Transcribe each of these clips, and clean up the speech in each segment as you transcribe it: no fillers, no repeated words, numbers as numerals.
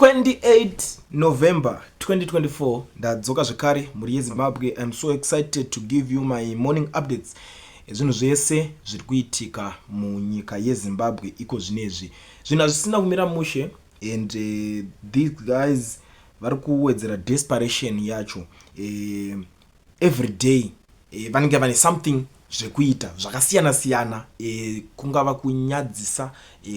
28 November 2024, ndadzoka zvekare, mhuri yeZimbabwe. I'm so excited to give you my morning updates ezvinhu zvese zviri kuitika munyika yeZimbabwe iko zvinezvi. Zvinhu hazvisina kumira mushe and these guys vari kuwedzera desperation yacho every day. Vanenge vane something zvekuita zvakasiyana siyana, kungava kunyadzisa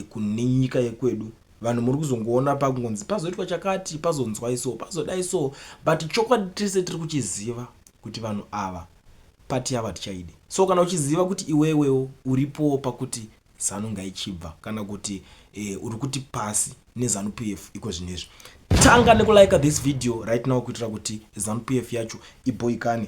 kune nyika yekwedu. Vanhu muri kuzongoona pakungonzi pazoitwa chakati, pazonzwai so, pazodai so, but chokwadi tese tiri kuchiziva kuti vanhu ava pati yavo hatichaidi. So kana uchiziva kuti iwewewo uripowo pakuti ZANU ngaichibva, kana kuti uri kuti pasi neZANU PF iko zvinezvi, tanga nekulike this video right now kuitira kuti ZANU PF yacho ibhoikane.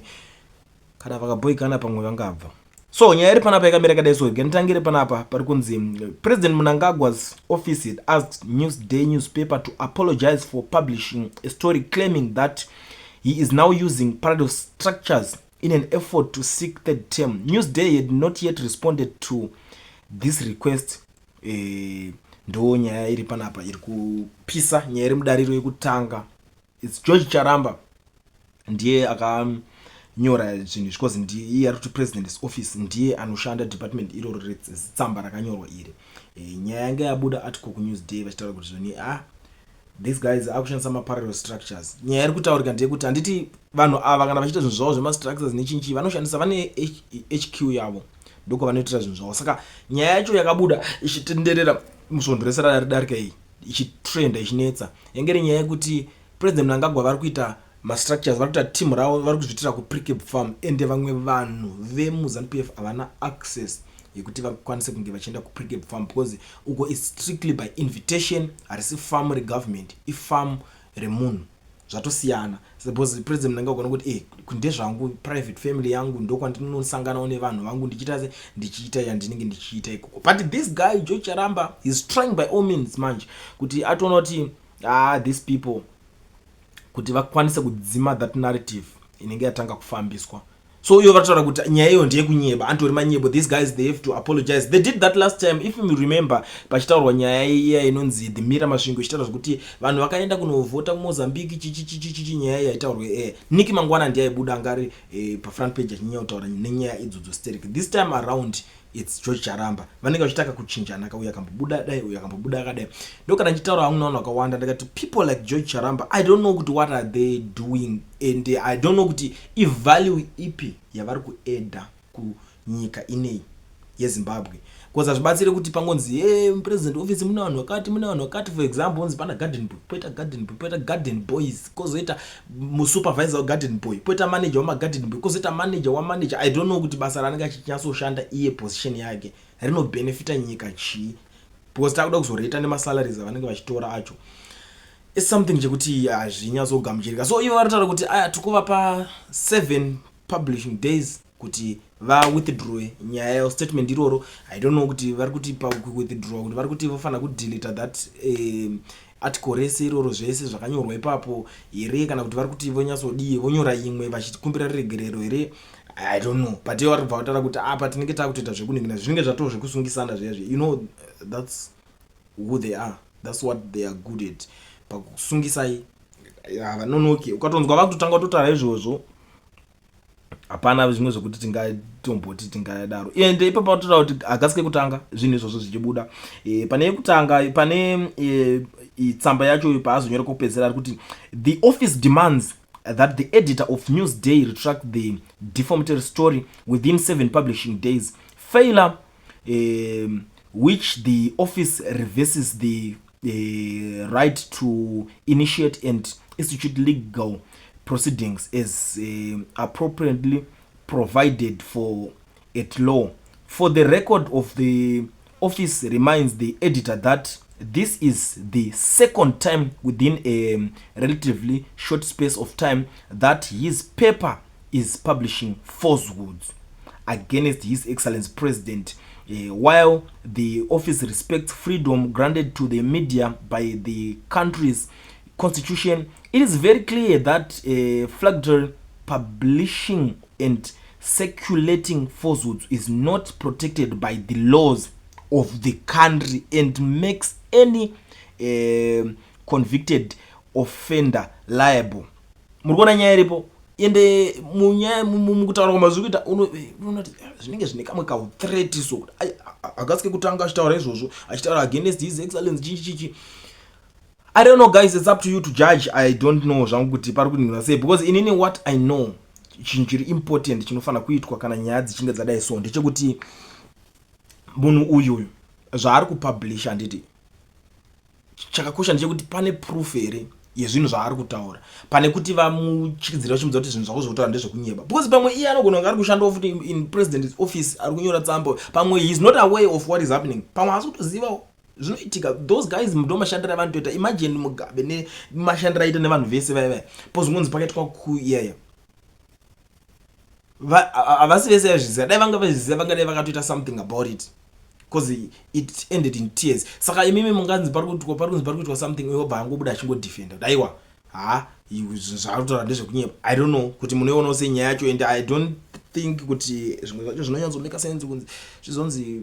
Kana vakabhoikana, pamwe vangabva. So nyaya iri panapa yakamira yakadai. So ngatitangire panapa pari kunzi President Mnangagwa's office had asked Newsday newspaper to apologize for publishing a story claiming that he is now using parallel structures in an effort to seek third term. Newsday had not yet responded to this request. Ndo nyaya iri panapa iri kupisa. Nyaya iri mudariro yekutanga, it's George Charamba, ndiye akanyora zvinhu because ndiye ari kuti President's office, ndiye anoshanda department iroro retsamba rakanyorwa iri. Nyaya yanga yabuda, article kuNewsday, vachitaura kuti zvoni, ah, these guys akushandisa maparallel structures. Nyaya iri kutaurika ndeyekuti, handiti vanhu ava kana vachiita zvinhu zvavo zvemastructures nechinchi, vanoshandisa, vane HQ yavo, ndokwavanoitira zvinhu zvavo. Saka nyaya yacho yakabuda ichitenderera musvondo rese raridarika iyi, ichitrenda, ichinetsa, yange iri nyaya yekuti President Mnangagwa vari kuita mastructures, vari kuita team ravo, vari kuzviitira kuPrecabe Farm, ende vamwe vanhu vemuZANU PF havana access yekuti vakwanise kunge vachienda kuPrecabe Farm, because uko is strictly by invitation. Harisi farm regovernment, ifarm remunhu, zvatosiyana, because President Mnangagwa nokuti ndezvangu, private family yangu, ndokwandinosanganawo nevanhu vangu, ndichiita se ndichiita yandinenge ndichiita ikoko. But this guy George Charamba is trying by all means manje kuti atoona kuti, ah, these people, kuti vakwanise kudzima that narrative inenge yatanga kufambiswa. So iyo vatotaura kuti nyaya iyo ndeyekunyeba, antori manyebo. These guys, they have to apologize. They did that last time, if you remember, pachitaurwa nyaya iya inonzi the Mira Masvingo, ichitaura zvekuti vanhu vakaenda kunovhota kuMozambique, chichichichichi. Nyaya iya yaitaurwa, Nick Mangwana ndiye aibuda, anga ari pafront page achinyanya kutaura nenyaya idzodzo sterek. This time around it's George Charamba. Vanenge vachitaka kuchinjana ka, uyu akambobuda dai, uyu akambobuda akadai. Ndokana ndichitaura hangu navanhu vakawanda, ndakati people like George Charamba, I don't know kuti what are they doing and I don't know kuti ivalue ipi yavari kuadda kunyika inei yeZimbabwe, because hazvibatsiri kuti pangonzi e president office mune vanhu vakati, mune vanhu vakati. For example, onzi pana garden boy, poita garden boy, poita garden boys, kozoita musupervisor wegarden boy, poita manager wemagarden boy, kozoita manager wamanager. I don't know kuti basa raanenge achinyatsoshanda iye, position yake, rinobhenefita nyika chii, because takuda kuzoreta nemasalaries avanenge vachitora acho. It's something chekuti hazvinyatsogamuchirika. So ivo varitaura kuti aya tikuvapa 7 publishing days kuti vawithdraw nyaya yavo, statement iroro. I don't know kuti vari kuti pakuwithdraw, kuti vari kuti vofanira kudeleta that article rese iroro, zvese zvakanyorwa ipapo here, kana kuti vari kuti vonyatsodii, vonyora imwe vachikumbira ruregerero here. I don't know, but ivo vari kubva vataura kuti apa tinenge takutoita zvekuningina, zvinenge zvatoo zvekusungisana zviya zvi. That's who they are, that's what they are good at, pakusungisai havanonoki. Ukatonzwa vakutotanga kutotaura izvozvo, hapana zvimwe zvokuti tingatomboti tingadaro. Ende ipapo totaura kuti hakasi kekutanga zvinhu izvozvo zvichibuda. Pane yekutanga, pane tsamba yacho paazonyora kwekupedzisira, ari kuti the office demands that the editor of Newsday retract the defamatory story within 7 publishing days, failure which the office reverses the right to initiate and institute legal proceedings as appropriately provided for at law. For the record of the office reminds the editor that this is the second time within a relatively short space of time that his paper is publishing falsehoods against His Excellence President. While the office respects freedom granted to the media by the country's constitution, it is very clear that flagrantly publishing and circulating falsehoods is not protected by the laws of the country and makes any Convicted offender liable. Muri kuona nyaya iripo? Ende munyaya, mukutaura kwamazviri kuita, unoona kuti zvinenge zvine kamwe kauthreat. So hakasi kekutanga achitaura izvozvo, achitaura against His Excellence, chichi chichi. I don't know, guys, it's up to you to judge. I don't know zvangu kuti pari kuningirwa sei, because inini, what I know, chinhu chiri important chinofanira kuitwa kana nyaya dzichinge dzadai so ndechekuti munhu uyuyu zvaari kupublisha, handiti, chakakosha ndechekuti pane proof here yezvinhu zvaari kutaura, pane kuti vamuchikidzira vachimudza kuti zvinhu zvako zvekutaura ndezvekunyeba, because pamwe iye anogona kunge ari kushandawo futi in president's office, ari kunyora tsamba. Pamwe he is not aware of what is happening, pamwe haasi kutozivawo zvinoitika. Those guys ndo mashandiro avanotoita. Imagine Mugabe nemashandiro aita nevanhu vese vaya vaya, pozongonzi pakaitwa coup iyaya, havasi vese vaizviziva. Dai vanga vaizviziva, vangadai vakatoita something about it, because it ended in tears. Saka imimi munganzi pari kunzi pari kuitwa something, iwobva angobuda achingodefenda kuti aiwa, ha, zvaari kutaura ndezvekunyeba. I don't know kuti munoionawo sei nyaya yacho, and I don't think kuti zvimwe zvacho zvinonyatsomeka sense kunzi zvizonzi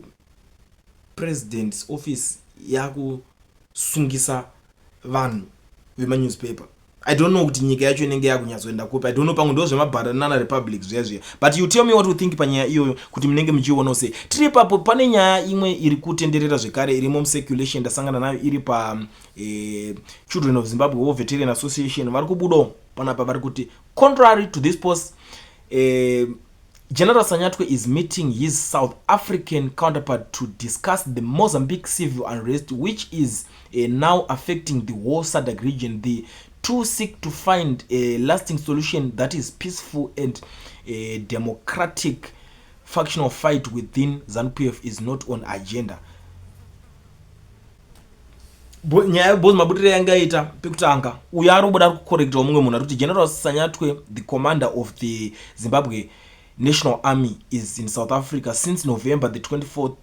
president's office yakusungisa vanhu vemanewspaper. I don't know kuti nyika yacho inenge yakunyatsoenda kupi. I don't know, pamwe ndo zvemabanana republic zviya zviya, but you tell me what you think panyaya iyoyo, kuti munenge muchiionawo sei. Tiri ipapo, pane nyaya imwe iri kutenderera zvekare, irimo mucirculation, ndasangana nayo iri pa Children of Zimbabwe War Veteran Association. Vari kubudawo panapa, vari kuti, "Contrary to this post, General Sanyatwe is meeting his South African counterpart to discuss the Mozambique civil unrest, which is now affecting the whole SADC region. The two seek to find a lasting solution that is peaceful and democratic. Factional fight within ZANU-PF is not on agenda." Nyaya boss mabudiro yanga aita pekutanga, uyo ari kubuda ari kucorrectawo mumwe munhu ari kuti General Sanyatwe, the commander of the Zimbabwe National Army, is in South Africa since November the 24th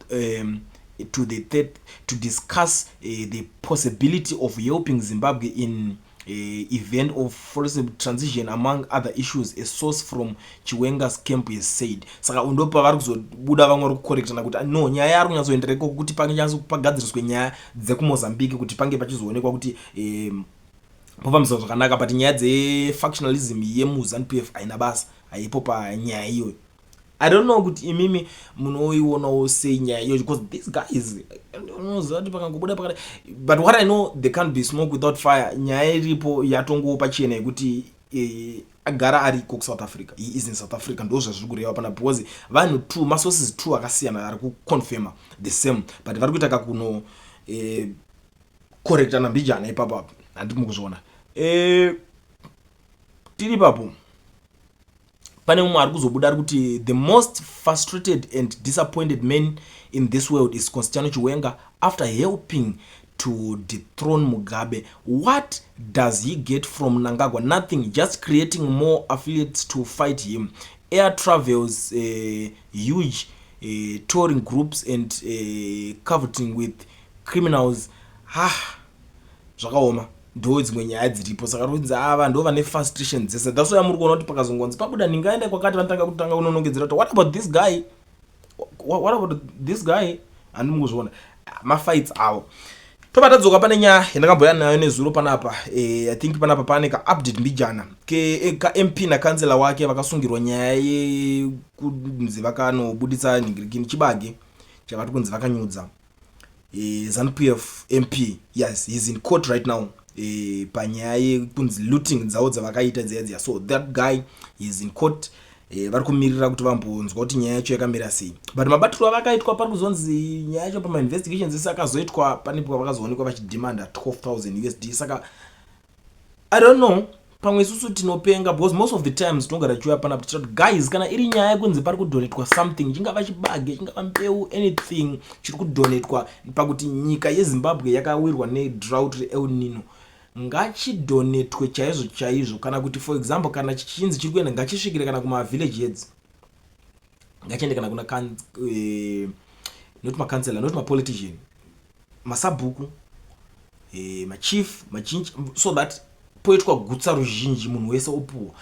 to the 3rd to discuss the possibility of helping Zimbabwe in event of forced transition, among other issues, a source from Chiwenga's camp has said. Saka ndo pavari kuzobuda vamwe vari kucorrectana kuti no, nyaya yaari kunyatsoendera ikoko kuti pagadziriswe nyaya dzekuMozambique, kuti pange pachizoonekwa kuti pofambiswa zvakanaka, but nyaya dzefactionalism yemuZANU PF haina basa, haipo panyaya iyoyo. I don't know kuti imimi munoionawo sei nyaya iyoyo, because these guys, unoziva kuti pakangobuda pakati. But what I know, there can't be smoke without fire. Nyaya iripo yatongowo pachena yekuti agara ariko kuSouth Africa, he is in South Africa, ndo zvazviri kureva pana, because vanhu two, masources two akasiyana ari kuconfirma the same, but vari kuita kakuno correctana mbijana ipapo apo, handiti mukuzviona? Tiri ipapo, pane mumwe ari kuzobuda ari kuti the most frustrated and disappointed man in this world is Constantino Chiwenga. After helping to dethrone Mugabe, what does he get from Mnangagwa? Nothing, just creating more affiliates to fight him, air travels, huge touring groups and coveting with criminals. Ha, zvakaoma. Ndo dzimwe nyaya dziripo. Saka kunzi ava ndo vane frustration dzese. That's why muri kuona kuti pakazongonzi pabuda ndingaenda kwakati, vanotanga kutanga kunonongedzera kuti what about this guy, what about this guy? Handi mukuzviona mafights avo? Tobva tadzoka pane nyaya yandakamboya nayo nezuro panapa. I think panapa pane kaupdate mbijana kaMP nakansela wake vakasungirwa nyaya yekunzi vakanobuditsa nhingirikini, chibage chavati kunzi vakanyudza. ZANU PF MP, yes, he's in court right now panyaya yekunzi looting dzavo dzavakaita dziya dziya. So that guy is in court. Vari kumirira kuti vambonzwa kuti nyaya yacho yakamira sei, but mabatiro avakaitwa, pari kuzonzi nyaya yacho pamainvestigations ese akazoitwa, pane pavakazoonekwa vachidemanda 12,000 USD. Saka I don't know, pamwe isusu tinopenga, because most of the times tinogara tichiuya panapa tichiti, guys, kana iri nyaya yekunzi pari kudonetwa something, chingava chibage, chingava mbeu, anything chiri kudonetwa pakuti nyika yeZimbabwe yakawirwa nedrought reEl Nino, ngachidonetwe chaizvo chaizvo. Kana kuti, for example, kana chichinzi chiri kuenda, ngachisvikire kana kumavillage heads, ngachiende kana kuna not macancellor, not mapolitician, masabhuku, machief, machinji, so that poitwa gutsa ruzhinji, munhu wese opuwa,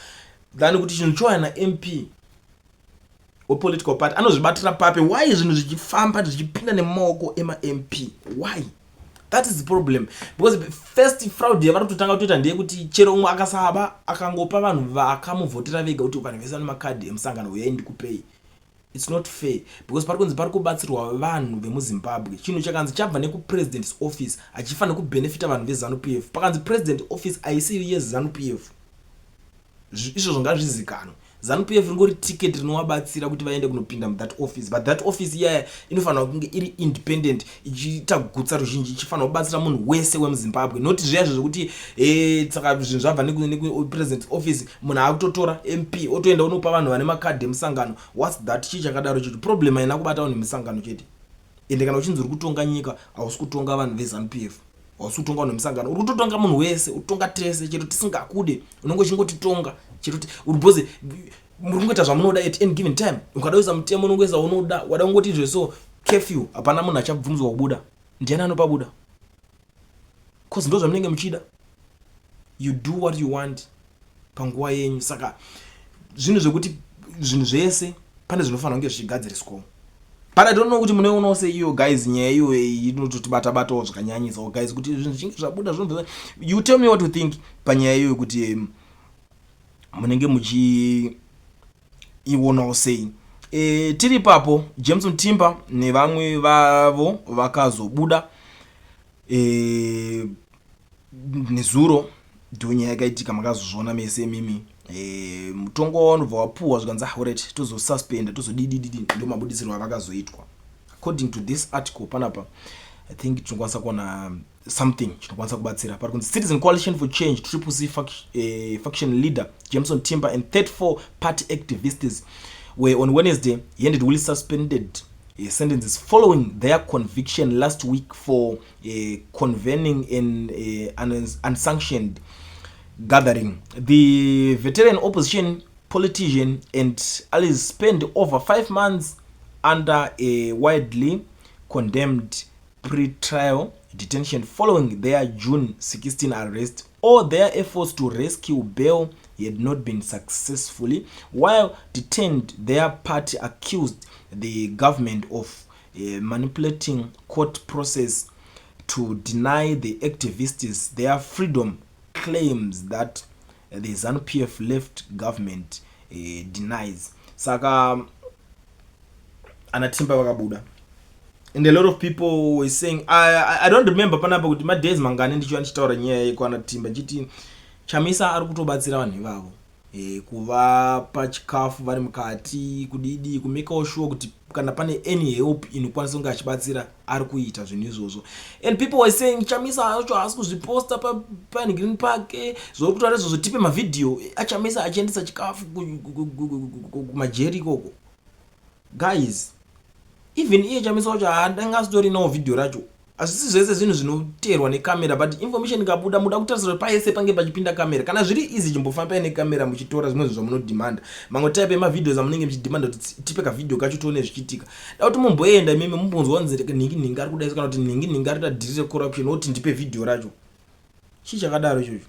than kuti chinhu chouya naMP wepolitical party anozvibatira pape. Why zvinhu zvichifamba zvichipinda nemaoko emaMP? Why? That is the problem, because first fraud yavari kutotanga kutoita ndeyekuti chero umwe akasaba, akangopa vanhu vakamuvhotera vega, kuti vanhu vese vane makadhi emusangano, uyai ndikupei. It's not fair, because pari kunzi pari kubatsirwa vanhu vemuZimbabwe. Chinhu chakanzi chabva nekupresident's office hachifaniri kubenefita vanhu veZANU PF. Pakanzi president office, haisi yeZANU PF. Izvozvo ngazvizikanwe. ZANU PF ringori ticket rinovabatsira kuti vaende kunopinda muthat office, but that office iyaya inofanira kunge iri independent, ichiita gutsa ruzhinji, ichifanira kubatsira munhu wese wemuZimbabwe, noti zviya zvo zvekuti saka zvinhu zvabva nekupresident office, munhu akutotora MP otoenda unopa vanhu vane makadhi emusangano. What's that? Chii chakadaro chocho? Problem haina kubata vanhu vemusangano chete. Ende kana uchinzi uri kutonga nyika, hausi kutonga vanhu veZANU PF, hausi kutonga vanhu vemusangano, uri kutotonga munhu wese. Utonga tese, chero tisingakude, unenge uchingotitonga chero uri bhozi. Muri kungoita zvamunoda at any given time. Ukada kuisa mutemo, unongoisa unoda. Wada kungoti izvo, curfew, hapana munhu achabvunzwa kubuda. Ndiani anopabuda? 'Cause ndo zvamunenge muchida. You do what you want panguva yenyu. Saka zvinhu zvekuti zvinhu zvese pane zvinofanira kunge zvichigadziriswawo, but I don't know kuti munoionawo seiyo, guys. Nyaya iyo inototibata batawo zvakanyanyisawo, guys, kuti zvinhu zvichinge zvabuda zvinobva. You tell me what you think panyaya iyoyo, kuti munenge muchiionawo sei. Tiri ipapo, Jameson Timba nevamwe vavo vakazobuda nezuro. Ndo nyaya yakaitika, makazozviona mese mimi. Mutongo wanobva wapuhwa, zvikanzi, "Ah, alright, tozosuspenda, tozodidididi." Ndo mabudisirwo avakazoitwa according to this article panapa. I think tinokwanisa kuona something chinokwanisa kubatsira. Pari kunzi Citizen Coalition for Change, Triple C faction leader Jameson Timba and 34 party activists were on Wednesday handed will suspended sentences following their conviction last week for convening an unsanctioned gathering. The veteran opposition politician and allies spent over 5 months under a widely condemned pre-trial detention following their June 16 arrest. All their efforts to rescue bail had not been successfully. While detained, their party accused the government of manipulating court process to deny the activists their freedom, claims that the ZANU-PF led government denies. Saka anaTimba vakabuda, and a lot of people were saying, I don't remember panapa kuti madays mangani ndichiva ndichitaura nyaya yekwana Timba, ndichiti Chamisa ari kutobatsira vanhu ivavo, kuvapa chikafu vari mukati, kudidi, kumekawo sure kuti kana pane any help inokwanisa kunge achibatsira, ari kuita zvinhu izvozvo. And people were saying Chamisa acho haasi kuzviposta pagreen park zvori kutaura izvozvo, tipe mavhidhiyo aChamisa achiendesa chikafu kumajeri ikoko. Guys, even iye Chamisa wacho haanga asitorinawo vhidhiyo racho. Hazvisi zvese zvinhu zvinoteerwa nekamera, but information ikabuda, muda kutarisira kuti paese pange pachipinda kamera. Kana zviri easy, chimbofambai nekamera muchitora zvimwe zvinhu zvamunodhimanda. Mamwe type emavideos amunenge muchidhimanda kuti tipe kavhidhiyo kacho tione zvichiitika, da kuti mumboenda imimi mumbonzwa kunzi nhingi nhingi ari kudaiswa, kana kuti nhingi nhingi ari kuita dhiri recorruption, woti ndipe vhidhiyo racho. Chii chakadaro ichocho?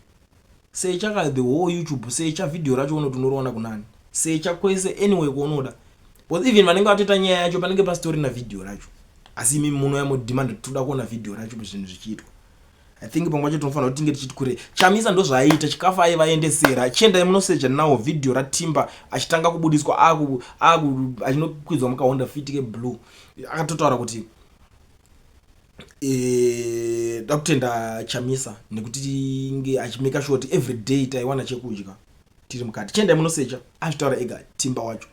Secha the whole YouTube, secha vhidhiyo racho, unoti unoriwana kunani? Secha kwese, anyway kwaunoda, because even vanenge vatoita nyaya yacho panenge pasitorina vhidhiyo racho, asi imi munouya modhimanda kuti toda kuona vhidhiyo racho zvinhu zvichiitwa. I think pamwe pacho tinofanira kuti tinge tichiti kure. Chamisa ndo zvaaita, chikafu aivaendesera. Chiendai munosecha nawo vhidhiyo raTimba achitanga kubudiswa, achinokwidzwa mukaHonda Fit keblue, akatotaura kuti da kutenda Chamisa nekuti nge achimeka sure kuti every day taiwana chekudya tiri mukati. Chiendai munosecha, azvitaura ega Timba wacho.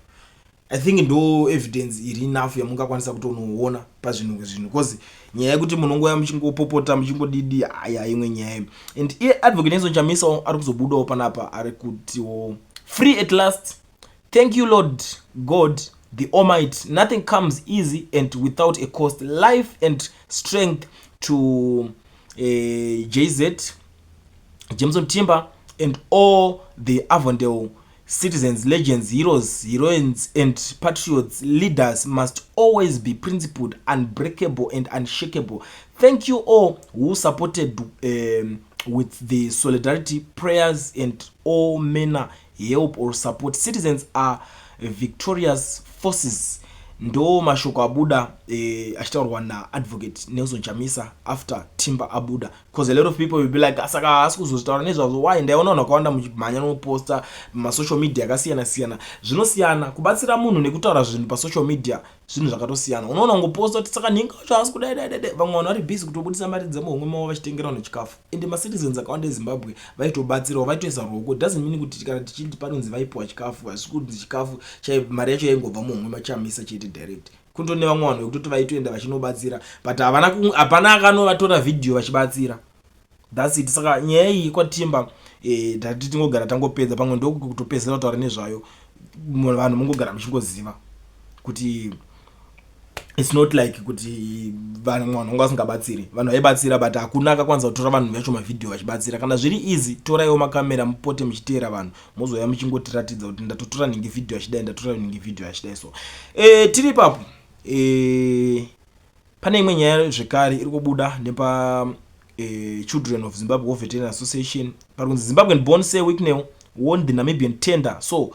I think ndo evidence iri enough yamungakwanisa kutonoona pazvinhu zvinhu, because nyaya yekuti munongoya muchingopopota, muchingodidi, aya imwe nyaya. And iye Advocate Nelson Chamisa ari kuzobudawo panapa, ari kutiwo, "Free at last. Thank you, Lord God the Almighty. Nothing comes easy and without a cost. Life and strength to JZ, Jameson Timba, and all the Avondale citizens. Legends, heroes, heroines and patriots. Leaders must always be principled, unbreakable and unshakable. Thank you all who supported with the solidarity, prayers and all manner help or support. Citizens are victorious forces." Ndo mashoko abuda. Achitaurwa naAdvocate Nelson Chamisa after Timba abuda, because a lot of people will be like, "Saka haasi kuzozvitaura nezvazvo why?" Ndaiona vanhu vakawanda muchimhanya noposta masocial media akasiyana siyana. Zvinosiyana kubatsira munhu nekutaura zvinhu pasocial media, zvinhu zvakatosiyana. Unoona ungoposta kuti saka nhinga wacho haasi kudai dai dai, vamwe vanhu vari busy kutobudisa mari dzemuhomwe mavo vachitengera vanhu chikafu, ende macitizens akawanda eZimbabwe vaitobatsirawo, vaitoisa ruoko. Doesn't mean kuti kana tichiti panonzi vaipiwa chikafu, hazvisi kunzi chikafu, mari yacho yaingobva muhomwe maChamisa chete direct. Kundone vamwe vanhu vekutoti vaitoenda vachinobatsira, but hapana akanovatora vhidhiyo vachibatsira. That's it. Saka nyaya iyi kwaTimba, tati tingogara tangopedza, pamwe ndokutopedzera kutaura nezvayo, vanhu mungogara muchingoziva kuti it's not like kuti vanhu vanga vasingabatsiri. Vanhu vaibatsira, but hakuna akakwanisa kutora vanhu vacho mavhidhiyo vachibatsira. Kana zviri easy, toraiwo makamera, mupote muchiteera vanhu, mozouya muchingotiratidza kuti ndatotora nhingi vhidhiyo achidai, ndatora nhingi vhidhiyo achidai. So tiri ipapo. Pane imwe nyaya zvekare iri kubuda nepa Children of Zimbabwe War Veteran Association. Pari kunzi Zimbabwean born Sir Wicknell won the Namibian tender, so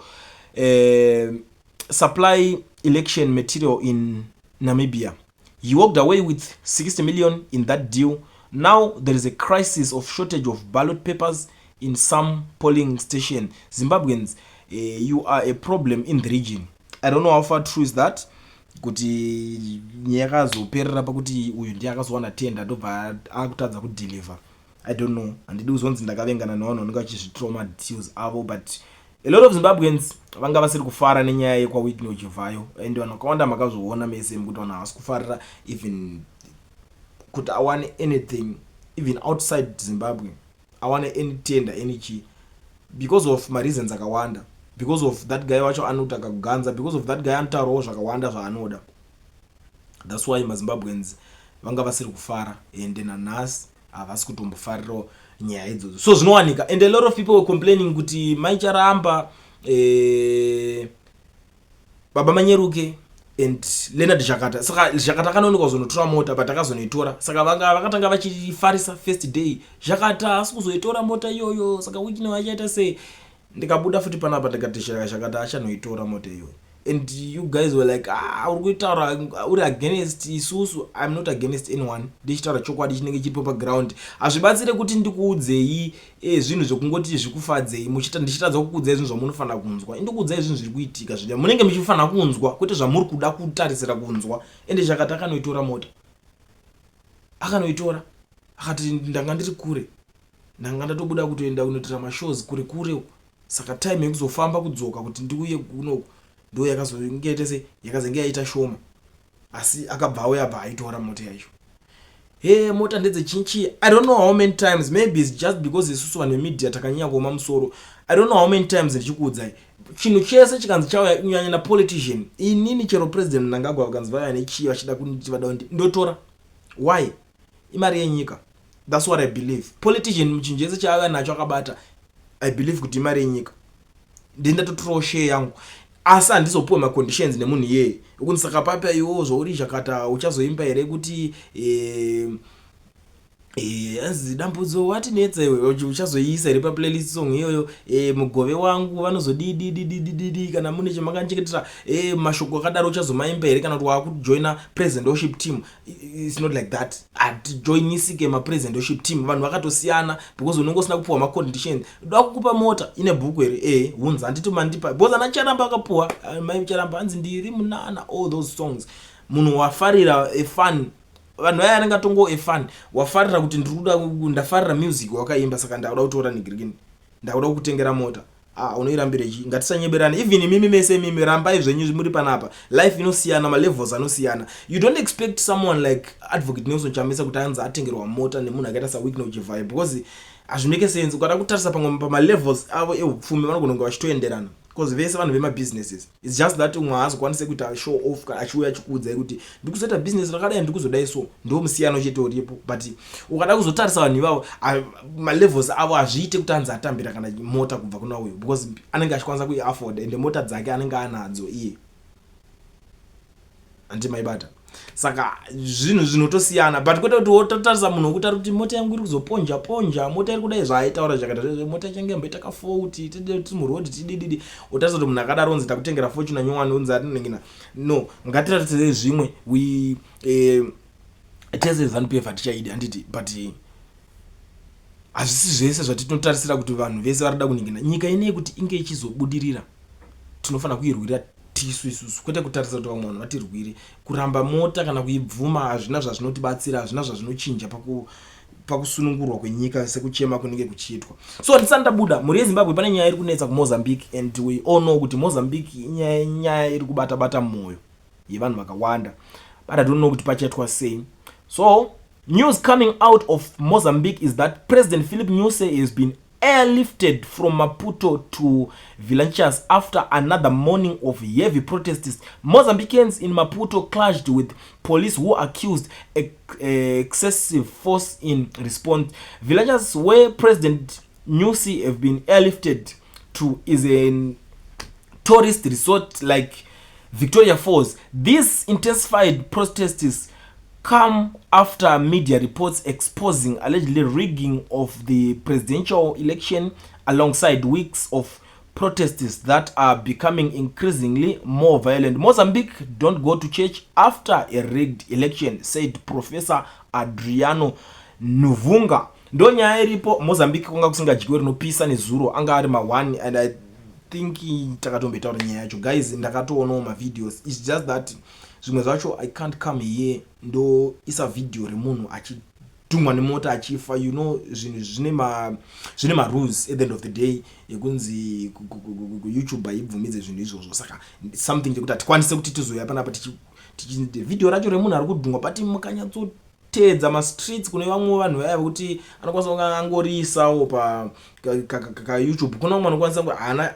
supply election material in Namibia. He walked away with 60 million in that deal. Now there is a crisis of shortage of ballot papers in some polling station. Zimbabweans, you are a problem in the region. I don't know how far true is that, kuti nyaya yakazoperera pakuti uyu ndiye akazowana tender, ndobva akutadza kudeliver. I don't know, handidi kuzonzi ndakavengana nevanhu vanenge vachizvitora madeals avo, but a lot of Zimbabweans vanga vasiri kufara nenyaya yekwaWicknell Chivhayo, and vanhu vakawanda makazviona mese mukuti vanhu havasi kufarira even kuti awane anything, even outside Zimbabwe, awane any tender, any chii, because of mareasons akawanda, because of that guy wacho anoti akakuganza, because of that guy anotaurawo zvakawanda zvaanoda. That's why maZimbabweans vanga vasiri kufara, and nanhasi havasi kutombofarirawo nyaya idzodzo. So zvinowanika, and a lot of people were complaining kuti Maicharamba, Baba Manyeruke and Leonard Zhakata. Saka Zhakata akanoonekwa kuzonotora mota, but akazonoitora. Saka vanga vakatanga vachifarisa first day, Zhakata asi kuzoitora mota iyoyo, saka Wicknell achaita sei? Ndikabuda futi panapa ndikati Zhakata achanoitora mota iyoyo, and you guys were like, "Ah, uri kuitaura uri against isusu." I'm not against anyone, ndichitaura chokwadi chinenge chiripo paground. Hazvibatsire kuti ndikuudzei zvinhu zvekungoti zvikufadzei, ndichitadza kukuudzai zvinhu zvamunofanira kunzwa. Indikuudzai zvinhu zviri kuitika, zvida munenge muchifanira kunzwa, kwete zvamuri kuda kutarisira kunzwa. Ende Zhakata akanoitora mota, akanoitora akati, "Ndanga ndiri kure, ndanga ndatobuda kutoenda kunoitira mashows kure kure, saka time yekuzofamba kudzoka kuti ndiuye kunoku ndo yakazonge se yakazenge yaita shoma." Asi akabva auya, abva aitora mota yacho. He, mota ndedzechinchi. I don't know how many times, maybe it's just because isusu vanhu vemedia takanyanya kuoma musoro. I don't know how many times ndichikuudzai, chinhu chese chikanzi chauya, kunyanya napolitician, inini chero President Mnangagwa vakanzi vauya nechii vachida kuti vada kuti ndotora. Why? Imari yenyika. That's what I believe. Politician, chinhu chese chaauya nacho akabata, I believe kuti imari yenyika, ndendatotorawo share yangu, asi handizopiwa maconditions nemunhu iyeye ekuti saka papa iwewo zvauri Zhakata uchazoimba here kuti anzi dambudzo watinetsa iwe, uchazoiisa here paplaylist song iyoyo? Mugove wangu vanozodidididididi, kana mune chamakandichengetera, mashoko akadaro uchazomaimba here, kana kuti waakujoina president worship team? It's not like that. Hatijoinisike mapresident worship team, vanhu vakatosiyana, because unenge usina kupiwa maconditions. Da kukupa mota ine bhuku here? Hunza, handiti mandipa, because ana Charamba akapuwa, mai Charamba anzi ndiri munana, all those songs. Munhu wafarira a fan, vanhu vaya anenge atongo a fan, wafarira kuti ndiri kuda, ndafarira music wakaimba, saka ndakuda kutora nigirikini, ndakuda kukutengera mota. Ah, unoirambire chii? Ngatisanyeberana. Even imimi mese imimi, rambai zvenyu muri panapa, life inosiyana, malevels anosiyana. You don't expect someone like Advocate Nelson Chamisa kuti anzi atengerwa mota nemunhu akaita saWicknell Chivhayo, because hazvimake sense. Ukada kutarisa pamwe pamalevels avo eupfumi, vanogona kunge vachitoenderana, because vese vanhu vemabusinesses. It's just that umwe haazokwanise kuita show off kana achiuya achikuudzai kuti ndikuzoita business rakadai, ndikuzodai. So ndo musiyano chete uripo, but ukada kuzotarisa vanhu ivavo, malevels avo hazviite kuti anzi atambira kana mota kubva kuna uyo, because anenge achikwanisa kuiafford, ende mota dzake anenge anadzo iye. Handimaibata. Saka zvinhu zvinotosiyana, but kwete kuti wototarisa munhu wekuti ari kuti mota yangu iri kuzoponja ponja, mota iri kudai, zvaaitaura zvakaita mota ichange yamboita kafault, tiri muroad, tidididi, wotarisa kuti munhu akadaro unzi takutengera Fortuner nyowani, unzi atinengina. No, ngatiratidzei zvimwe. We tese ZANU PF hatichaidi, handiti? But hazvisi zvese zvatinotarisira kuti vanhu vese vari kuda kuningina. Nyika inei kuti inge ichizobudirira, tinofanira kuirwira tisu isusu, kwete kutarisa kuti vamwe vanhu vatirwire. Kuramba mota kana kuibvuma hazvina zvazvinotibatsira, hazvina zvazvinochinja pakusunungurwa kwenyika sekuchema kunenge kuchiitwa. So ndisati ndabuda, mhuri yeZimbabwe, pane nyaya iri kunetsa kuMozambique, and we all know kuti Mozambique inyaya iri kubata bata mwoyo yevanhu vakawanda, but I don't know kuti pachaitwa sei. So news coming out of Mozambique is that President Filipe Nyusi has been airlifted from Maputo to Vilanculos after another morning of heavy protests. Mozambicans in Maputo clashed with police, who accused excessive force in response. Vilanculos, where President Nyusi have been airlifted to, is a tourist resort like Victoria Falls. These intensified protests come after media reports exposing allegedly rigging of the presidential election, alongside weeks of protests that are becoming increasingly more violent. "Mozambique don't go to church after a rigged election," said Professor Adriano Nuvunga. Ndo nyaya iripo Mozambique. Kwanga kusingadyiwe rinopisa nezuro, anga ari ma1, and I think takatomboitaura nyaya yacho, guys. Ndakatoonawo mavideos. It's just that zvimwe zvacho I can't come here ndoisa vhidhiyo remunhu achidhumwa nemota achifa. Zvinhu zvine marules at the end of the day ekunzi YouTube haibvumidze zvinhu izvozvo. Saka something chekuti hatikwanise kuti tizoya panapa vhidhiyo racho remunhu ari kudhumwa, but mukanyatsoteedza mastreets, kune vamwe vanhu vaya vekuti anokwanisa kunge angoriisawo paYouTube, kuna vamwe anokwanisa haana,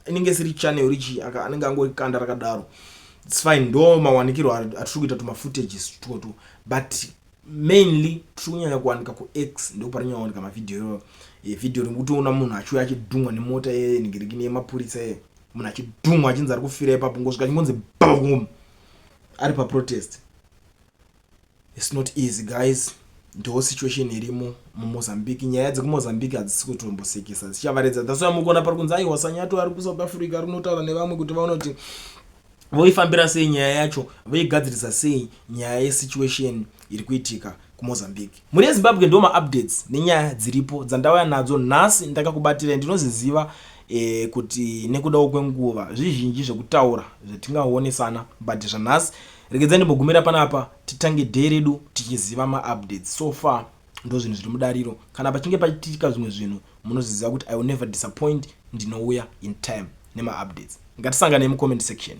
inenge isiri channel richi, anenge angorikanda rakadaro. It's fine, ndo mawanikiro atiri kuita tumafootages twoto, but mainly tiri kunyanya kuwanika kuX, ndo pari nyanya kuwanika mavhidhiyo. Vhidhiyo rekutoona munhu achiuya achidhumwa nemota yenhingirikini yemapurisa ye, munhu achidhumwa achinzi ari kufira ipapo, ngosvika achingonzi bam, ari paprotest. It's not easy, guys. Ndo situation irimo muMozambique. Nyaya dzekuMozambique hadzisi kutombosekesa, dzichavaredza. That's why mukuona pari kunzi aiwa, Sanyato ari kuSouth Africa, ari kunotaura nevamwe kuti vaona kuti voifambira sei nyaya yacho, voigadzirisa sei nyaya yesituation iri kuitika kuMozambique. Mhuri yeZimbabwe, ndo maupdates nenyaya dziripo dzandauya nadzo nhasi. Ndakakubatirai, ndinoziziva kuti nekudawo kwenguva zvizhinji zvekutaura zvatingaonesana, but zvanhasi regedzai ndimbogumira panapa. Titange day redu tichiziva maupdates. So far ndo zvinhu zviri mudariro. Kana pachinge pachiitika zvimwe zvinhu, munoziziva kuti I will never disappoint, ndinouya in time nemaupdates. Ngatisanganei mucomment section.